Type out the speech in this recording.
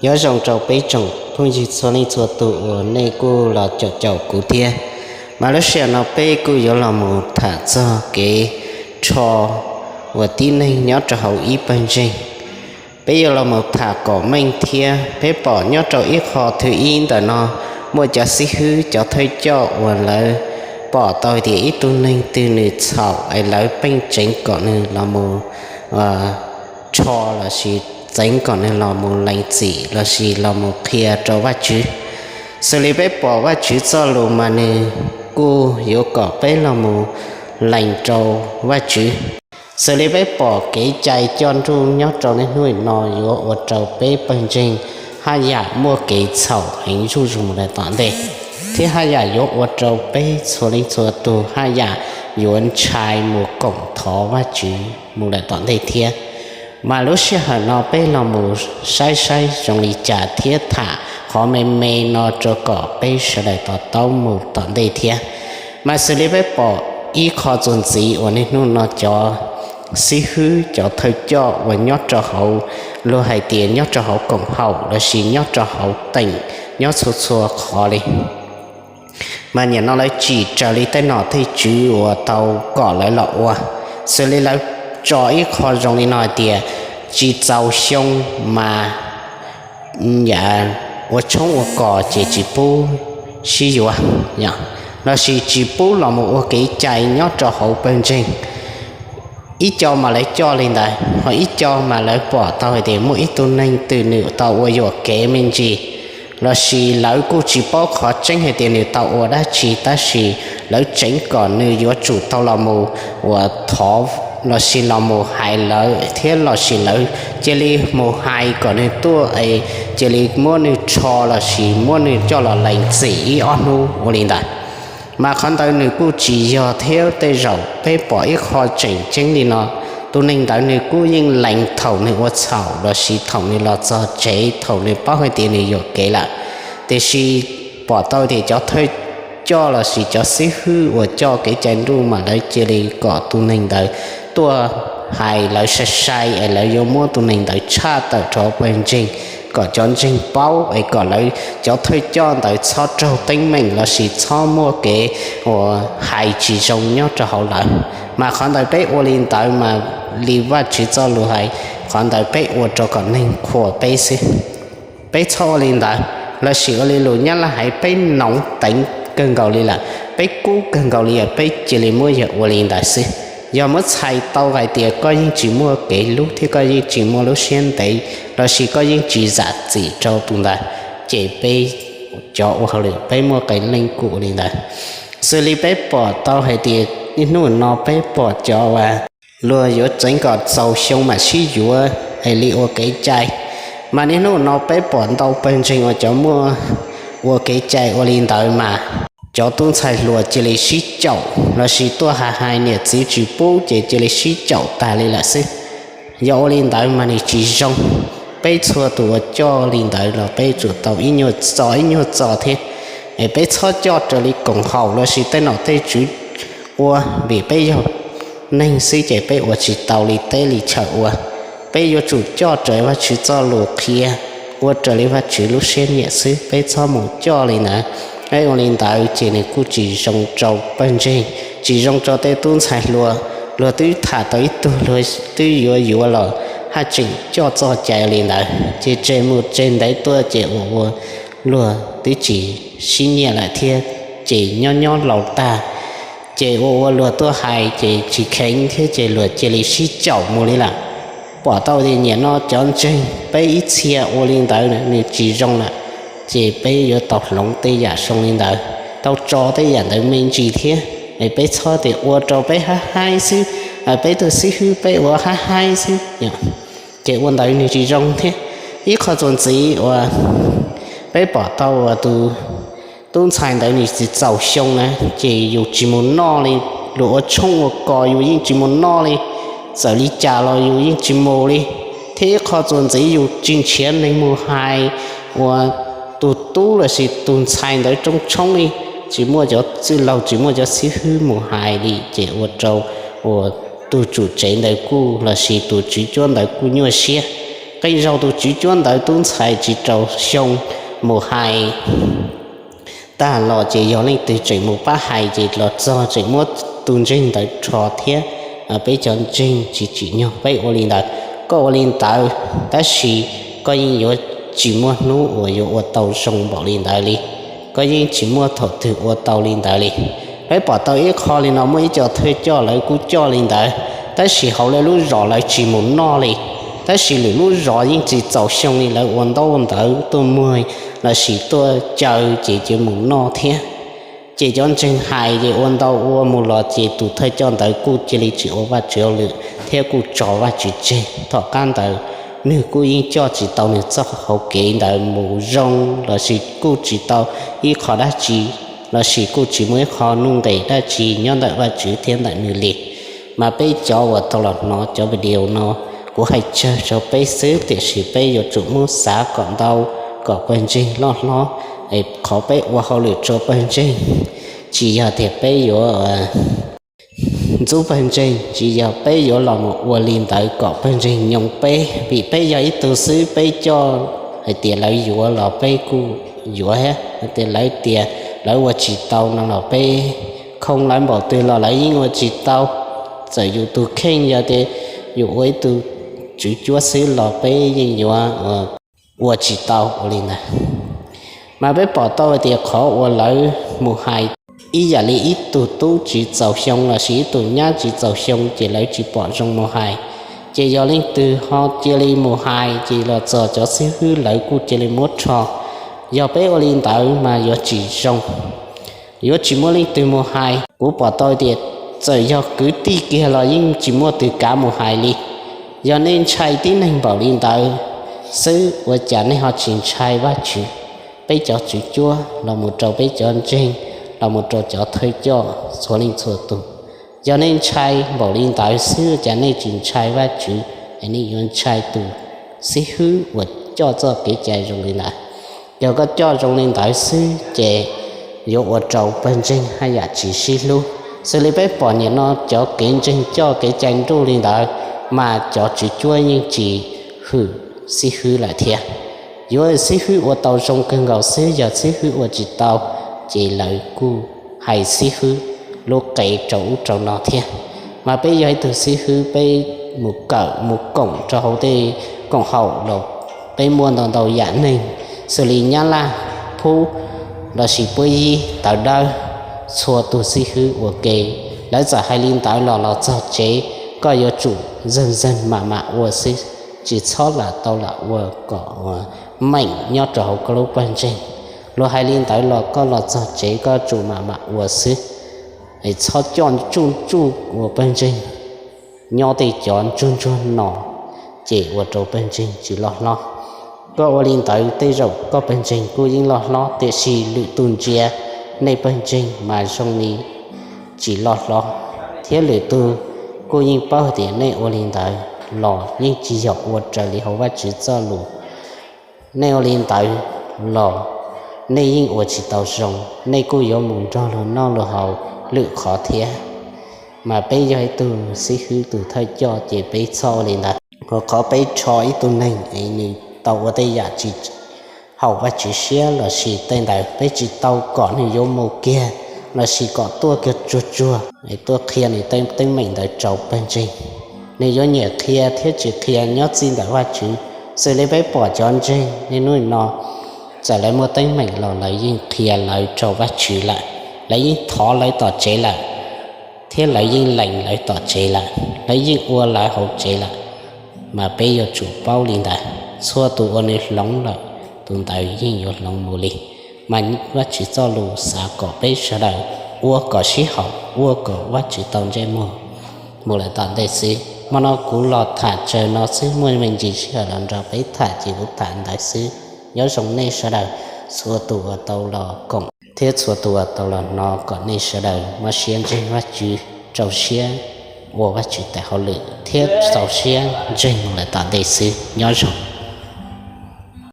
Nyob zoo rau peb tsoom phooj ywg txhua leej txhua tus uas nej kuj los caum caum kuv thiab. Mas lub sij hawm no peb kuj yuav los mus tham txog kev rho uas tib neeg nyob rau hauv ib pawg ntseeg. Peb yuav los mus tham kom meej thiab. Peb pom nyob rau ib qho thib ib ntawm no muaj cov xib hwb, cov thawj coj uas lawv pom tau tias ib tug neeg twg nws txhaum es lawv pheej tseev kom nws los mus rho lossis tseev kom nws los mus lees txim lossis los mus qhia rau Vajtswv. Xws li peb pom Vajtswv txoj lus mas nws kuj yuav kom peb los mus lees rau Vajtswv. Xws li peb pom kev cai coj nruj nyob rau niaj hnub no yuav ua rau peb pawg ntseeg haj yam muaj kev txhaum heev zuj zus mus lawm tom ntej, thiab haj yam yuav ua rau peb txhua leej txhua tus haj yam yuav ntshai mus koom thov Vajtswv mus lawm tom ntej thiab. Mas lub sij hawm no peb los mus saib saib zoo li cas thiab tham qhov me me no rau kom peb sawv daws to taub mus tom ntej thiab. Mas xws li peb pom ib qho txuas ntxiv uas niaj hnub no cov xib hwb, cov thawj coj uas nyob rau hauv, luag hais tias nyob rau hauv koom haum lossis nyob rau hauv teem, nyob txhua txhua qhov li, mas nim no lawv tsim raws li tej nom tej tswv uas tau kom lawv los ua. Xws li lawv tso ib qho zoo li no hais tias tsis txaus xyoo mas yam ua tshoob ua kos ces tsis pub sib yuav, lossis tsis pub los mus ua kev cai nyob rau hauv pawg ntseeg. Ib co mas lawv coj li ntawd, ho ib co mas lawv pom tau hais tias muaj ib tug neeg twg nws tau ua yuam kev me ntsis, lossis lawv kuj tsis paub qhov tseeb hais tias nws tau ua dab tsi, tab sis lawv tseev kom nws yuav tsum tau los mus uas thov lossis los mus hais lawv thiab, lossis lawv cia li mus hais kom nws tuaj es cia li muab nws rho lossis muab nws coj los lees txim ib ob hnub ua li ntawd. Mas qhov ntawd nws kuj tsis yog thiab. Tej zaum peb pom ib qho tseem ceeb li no, tus neeg ntawd nws kuj yeej lees thaum nws ua txhaum lossis thaum nws los txog tsev, thaum nws paub hais tias nws yuam kev lawm. Tiam sis pom tau tias cov thawj coj lossis cov xib hwb uas coj kev cai nruj mas lawv cia li kom tus neeg ntawd tuaj hais lawv sai sai es lawv yuav muab tus neeg ntawd tshaj tawm rau pawg ntseeg, kom cov ntseeg paub es kom lawv cov thawj coj ntawd txhob raug teeb meem lossis txhob muaj kev uas hais tsis zoo nyob rau hauv lawv. Mas qhov ntawd peb ua li ntawd mas li Vajtswv txoj lus hais, qhov ntawd peb ua rau kom neeg qhuas peb xwb. Peb txhob ua li ntawd, lossis ua li lus Nyab Laj hais peb noov teev kawg nkaus li lawm, peb kub kawg nkaus li lawm, peb cia li muab yawg ua li ntawd xwb. Yog muab txhais tau hais tias koj yeej tsis muaj kev hlub thiab koj yeej tsis muaj lub siab ntev lossis koj yeej tsis zam txim rau tus ntawd, ces peb cov ua hauj lwm peb muaj qee leej kuj ua li ntawd. Xws li peb pom tau hais tias niaj hnub no peb pom cov uas luag yuav tseev kom txaus xyoo mam sib yuav es li ua kev cai, mas niaj hnub no peb pom ntau pawg ntseeg uas cov muaj ua kev cai ua li ntawd mas cov tub ntxhais hluas cia li sib caum lossis tuaj hais hais niam txiv tsis pub ces cia li sib caum tag li lawm xwb. Yog ua li ntawd mas nws tsis zoo. Peb txhua tus uas coj li ntawd los peb tsum tau ib nyuag txo ib nyuag txo thiab. Es peb txhob coj raws li koom haum lossis tej nom tej tswv ua, vim peb yog neeg xwb ces peb ua tsis tau li teb li chaw ua. Peb yuav tsum coj raws Vajtswv txoj lus qhia, ua raws li Vajtswv lub siab nyiam xwb, peb txhob mus coj li ntawd. Peb ua li ntawd ces nws kuj tsis zoo rau pawg ntseeg, tsis zoo rau tej tub ntxhais hluas. Luag twb tham tau ib tug, luag twb yuav yuav los haj tseem coj txoj cai li ntawd, ces tseg mus tseg ntev tuaj ces ua ua luag twb tsis sib nyiam lawm thiab, ces nyob nyob laus tag, ces ua ua luag tuaj hais ces tsis kheev thiab ces luag cia li sib caum mus li lawm. Pom tau tias nim no cov ntseeg peb ib txhia ua li ntawd nws tsis zoo lawm, ces peb yuav tau hloov tej yam zoo li ntawd, tau tso tej yam ntawd me ntsis thiab. Es peb txhob tias ua rau peb haib haib xwb, peb tus xib hwb peb ua haib haib xwb, ces ua ntawd nws tsis zoo thiab. Ib qho txuas ntxiv uas peb pom tau uas tus tub ntxhais ntawd nws tsis txaus xyoo na, ces yus tsis mus noj li, luag ua tshoob ua kos yus yeej tsis mus noj li, txawm li cas los yus yeej tsis mus li. Thiab ib qho txuas ntxiv yus tsis nrhiav neeg mus hais uas tus tub lossis tus ntxhais ntawd rooj tshoob li, tsis muaj cov txwj laug tsis muaj cov xib hwb mus hais li, ces ua rau uas tus tswv tsev ntawd kuj lossis tus tswv cuab ntawd kuj nyuaj siab. Qee zaug tus tswv cuab ntawv tub ntxhais tsis rau xyoo mus hais tag los ces yog leej twg tseem mus pab hais ces los txog tseem muab tus ntseeg ntawd rho thiab. Peb cov ntseeg tsis tsim nyog peb ua li ntawd. Koj ua li ntawd tab sis koj yeej yuav tsis muaj hnub uas yuav ua tau zoo npaum li ntawd li. Koj yeej tsis muaj thaum twg ua tau li ntawd li. Peb pom tau ib qho li no, muaj ib co thawj coj lawv kuj coj li ntawd, tab sis hauv lawv lub zos lawv tsis mus noj li. Tab sis lwm lub zos yeej tsis txaus xyoo li, lawv ua ntaub ntawv tuaj muag lossis tuaj caw ces cia mus noj thiab. Ces cov ntseeg hais ces ua ntau ua mus los ces tus thawj coj ntawd kuj cia li tsis ua Vajtswv hauj lwm thiab kuj tso Vajtswv tseg. Tom qab ntawd nws kuj yeej coj tsis tau nws txoj hau kev ntawd mus zoo lossis kuj tsis tau ib qho dab tsi lossis kuj tsis muaj ib qho nuj nqis dab tsi nyob ntawm Vajtswv thiab ntawm nws li. Mas peb cov uas tau los hnov cov video no, kuv hais tsawg rau peb xwb, tiam sis peb yuav tsum muab xav kom ntau, kom pawg ntseeg loj hlob. Qhov peb ua hauj lwm rau pawg ntseeg tsis yog tias peb yuav ntxub pawg ntseeg, tsis yog peb yuav los mus ua li ntawd kom pawg ntseeg nyoo peb, vim peb yog ib tug xwb, peb coj hais tias lawv yuav los peb kuj yuav, hais tias lawv tias lawv ua tsis tau no los peb khoo lawv npaum twg los lawv yeej ua tsis tau. Txawm yus tus kheej yog tias yus ua ib tug tswv cuab xwb los peb yeej yuav ua tsis tau ua li ntawd. Mas peb pom tau tias qhov uas lawv mus hais ib yam li ib tug tub tsis txaus xyoo lossis ib tug nyab tsis txaus xyoo ces lawv tsis pom zoo mus hais. Ces yog leej twg ho cia li mus hais ces los txog cov xib hwb lawv kuj cia li muab rho. Yog peb ua li ntawd mas yuav tsis zoo, yuav tsis muaj leej twg mus hais. Kuv pom tau tias txawm yog kwv tij kiag los yeej tsis muaj twg kav mus hais li. Yog nej ntshai tib neeg npaum li ntawd xwb, ua cas nej ho tsis ntshai Vajtswv, peb cov tswv cuab los mus rau peb cov ntseeg, los mus rau cov thawj coj txhua leej txhua tus? Yog nej ntshai npaum li ntawd xwb, ua cas nej tsis ntshai Vajtswv, es nej yuav ntshai tus xib hwb uas coj txoj kev cai zoo li ntawd? Yog koj coj zoo li ntawd xwb ces yuav ua rau pawg ntseeg haj yam tsis sib hlub. Xws li peb pom nim no cov kev ntseeg coj kev cai nruj li ntawd, mas cov tswv cuab yeej tsis hwm xib hwb lawm thiab. Yuav xib hwb ua tau zoo kawg nkaus xwb, yog xib hwb ua tsis tau ces lawv kuj hais xib hwb lub qe rau ub rau no thiab. Mas peb yog ib tug xib hwb, peb mus kawm mus koom rau hauv tej koom haum los peb muaj ntau ntau yam neeg, xws li Nyab Laj, Phub lossis Puab Yib, Tawv Dawb, txhua tus xib hwb ua ke. Lawv txawm hais li ntawd los los txog tsev, koj yuav tsum zeeg zeeg mam mam ua xwb, tsis txhob lam tau lam ua kom meem nyob rau hauv koj lub pawg ntseeg. Luag hais li ntawd los koj los txog tsev koj tsum mam mam ua xwb. Txhob coj tsuj tsuj ua pawg ntseeg nyob tej cov ntsuag ntsuag no, ces ua rau pawg ntseeg tsis loj hlob. Koj ua li ntawd tej zaum koj pawg ntseeg kuj yeej loj hlob, tiam sis lwm tus ntsia nej pawg ntseeg mas zoo li tsis loj hlob, thiab lwm tus kuj yeej paub tias nej ua li ntawd los yeej tsis yog ua raws li hauv Vajtswv txoj lus. Nej ua li ntawd los nej yeej ua tsis tau zoo, nej kuj yuav mus nrog luag noj luag haus lwm qhov thiab. Mas peb yog ib tug xib hwb tus thawj coj ces peb txhob ua li ntawd. Qhov peb rho ib tug neeg es nws tau ua tej yam tsis haum Vajtswv siab lossis tej ntawd peb tsis tau kom nws yuav mus kiag lossis kom tuaj kiag tsuag tsuag es tuaj qhia nws tej teeb meem ntawd rau pawg ntseeg. Nws yuav nyiam qhia thiab tsis qhia nyob txij ntawm Vajtswv. Xws li peb pom cov ntseeg niaj hnub no, txawm lawv muaj teeb meem los lawv yeej qhia lawv rau Vajtswv lawm, lawv yeej thov lawv tom tsev lawm, thiab lawv yeej lees lawv tom tsev lawm, lawv yeej ua lawv hauv tsev lawm. Mas peb yuav tsum paub li ntawd, txhua tus uas nws hloov lawm, tus ntawd yeej yuav hloov mus li. Mas Vajtswv txoj lus xav kom peb sawv daws ua kom sib haum, ua kom Vajtswv tau ntsej muag mus lawm tom ntej xwb. Hmo no kuv los tham tsawg no xwb, muaj me ntsis sij hawm los nrog peb tham ces kuv tham ntawd xwb. Nyob zoo nej sawv daws, txhua tus uas tau los koom thiab txhua tus uas tau los hnov, kom nej sawv daws mob siab ntseeg Vajtswv, rau siab ua Vajtswv tes hauj lwm thiab rau siab ntseeg mus lawm tom ntej xwb. Nyob zoo.